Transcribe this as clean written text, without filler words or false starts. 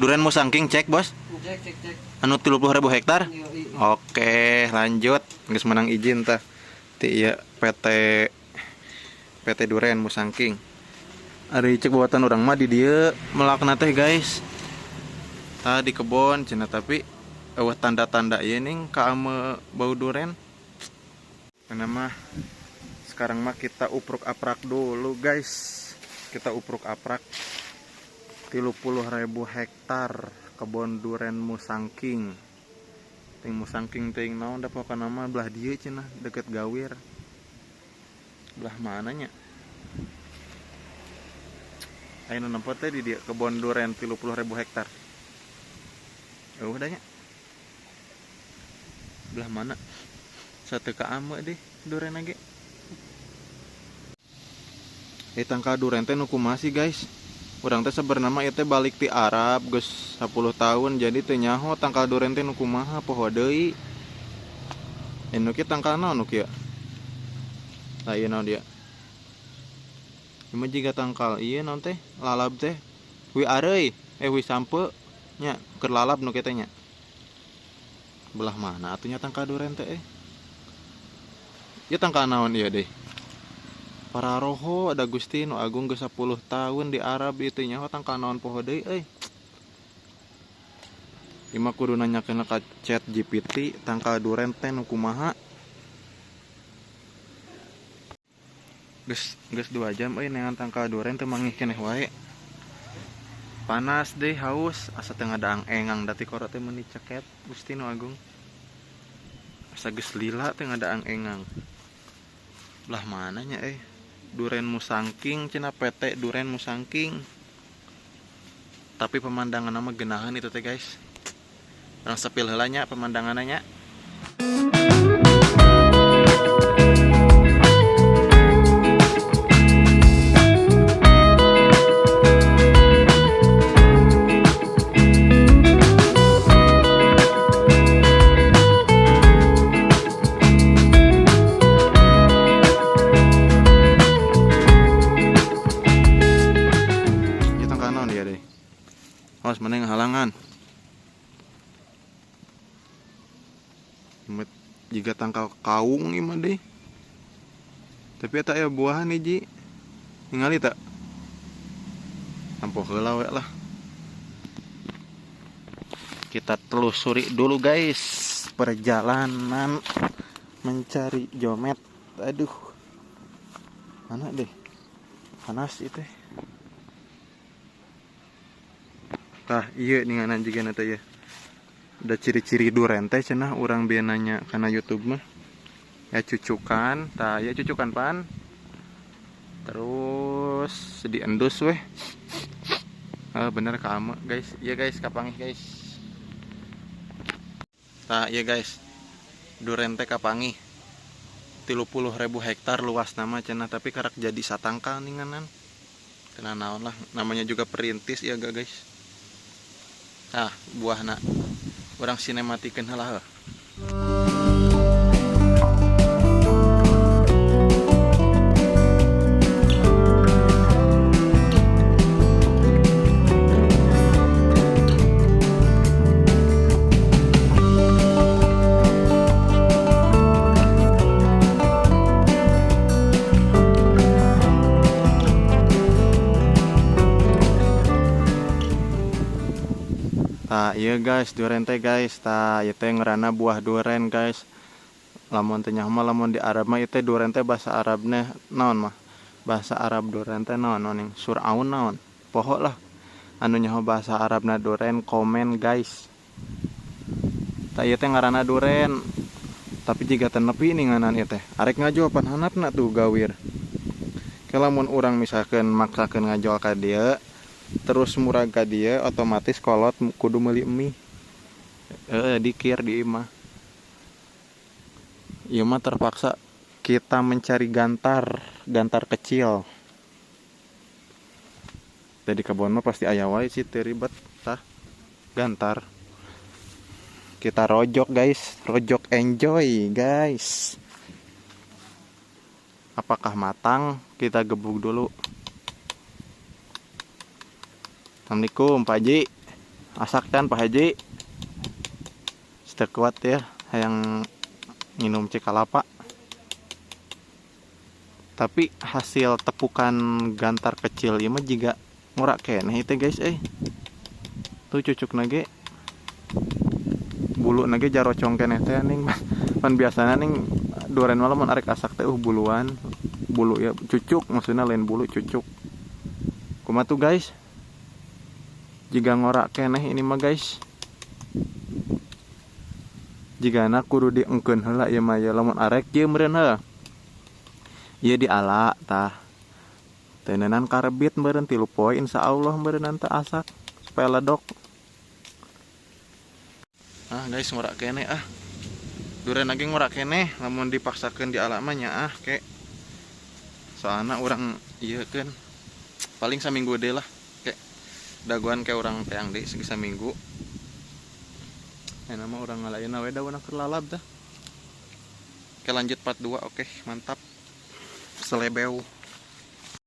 Duren Musangking cek, Bos. Cek cek cek. Anu 30.000 hektar? Yoi. Oke, lanjut. Geus menang izin tah. Ti ieu PT PT Duren Musangking. Ari cek buatan urang mah di dieu melakna teh, guys. Tah di kebon cenah, tapi eueuh tanda-tanda ieu ning kaame bau duren. Karena mah sekarang mah kita upruk-aprak dulu, guys. Kita upruk-aprak 30.000 hektar kebon duren Musangking. Ting Musangking ting naon da pokona mah belah dieu cenah deket Gawir. Belah mananya? Ayeuna nempo teh di dieu kebon duren 30.000 hektar. Eueuh da nya. Belah mana? Satu ka ame deh duren lagi. Tangkal duren teh nu kumaha sih, guys? Urang teh sebenarnya mah ieu teh balik ti Arab geus 10 tahun, jadi teu nyaho tangkal duren teh nu kumaha, poho deui. Nu kieu tangkal naon nu kieu? Tah ieu naon dia? Ieu mah jiga tangkal ieu naon teh? Lalab teh. Hui areuy, hui sampe nya keur lalab nu kieu teh nya. Belah mana atuh nya tangkal duren teh? Ieu tangkal naon ieu deh? Para roho ada Gusti nu agung geus 10 tahun di Arab ieu teh nyaho tangkal naon poho deui euy. Ieu mah kudu nanyakeun ka Chat GPT tangkal duren teh nu kumaha. Geus 2 jam euy neangan tangkal duren teu manggih keneh wae. Panas deh, haus, asa teu ngadaang engang da tikoro teh meuni ceket Gusti nu agung. Asa geus lila teu ngadaang engang. Belah mananya Duren Musangking cenah, PT Duren Musangking. Tapi pemandangan mah geunaheun itu teh, guys. Urang sepil heula nya pemandanganna nya. Awas mana yang halangan. Jika tangkal kaung ieu mah deh. Tapi eta aya buahan hiji. Ningali tak? Tampo heula we lah. Kita telusuri dulu, guys, perjalanan mencari jomet. Aduh. Mana deh? Panas itu. Tah, iya ninganan juga nata ya. Ada ciri-ciri duren teh cenah urang bieu nanya kana YouTube mah. Ya cucukan, tah ya cucukan pan. Terus diendus weh. Bener kamu, guys. Iya guys, kapangih guys. Tah iya guys. Duren teh kapangih. 30.000 hektar luas nama cenah, tapi karak jadi satangkal ninganan. Kena naon lah, namanya juga perintis ya gak guys. Ah, buahna. Urang sinematikeun heula heuh. Tah, iya guys, duren teh guys. Tah, ieu teh ngaranna buah duren guys. Lamun teh nyaho mah lamun di Arab mah ieu teh duren teh bahasa Arabna naon mah? Bahasa Arab duren teh naon ning? Suraun naon? Poho lah. Anu nyaho bahasa Arabna duren komen guys. Tah ieu teh ngaranna duren. Tapi jiga teu nepi ninganan ieu teh. Arek ngajual pan handapna tuh gawir. Ke lamun urang misalkeun maksakeun ngajual ka dieu terus murag ka dieu otomatis kolot kudu meuli mie. Dikir di imah. Ieu mah terpaksa kita mencari gantar, gantar kecil. Jadi kebon mah pasti aya wae sih teu ribet tah. Gantar. Kita rojok guys, rojok enjoy guys. Apakah matang? Kita gebuk dulu. Assalamualaikum Pak Haji. Asak can Pak Haji. Teu kuat ya hayang minum cikalapa. Tapi hasil tepukan gantar kecil ieu mah jiga ngora keneh itu guys eh. Tuh cucuk nage bulu nage jarocong keneh teh ning. Pan biasana ning duren malam mun arek asak teh buluan. Bulu ya cucuk maksudnya lain bulu cucuk. Kumaha tuh guys? Jiga ngora keneh ini mah guys. Jigana kudu diengkeun heula ieu mah ya lamun arek ieu meureun heuh. Ieu diala tah. Teuneunaan karbit meureun 3 poe insyaallah meureun teh asak supaya ledok. Ah guys ngora keneh ah. Duren lagi ngora keneh lamun dipaksakeun diala mah nya ah ke. Soalna urang ieu keun paling saminggu deui lah ke. Dagoan ke urang teang deui segi saminggu. Enak mah urang ngalain we daun keur lalab tah. Oke lanjut part 2, oke mantap. Selebeu.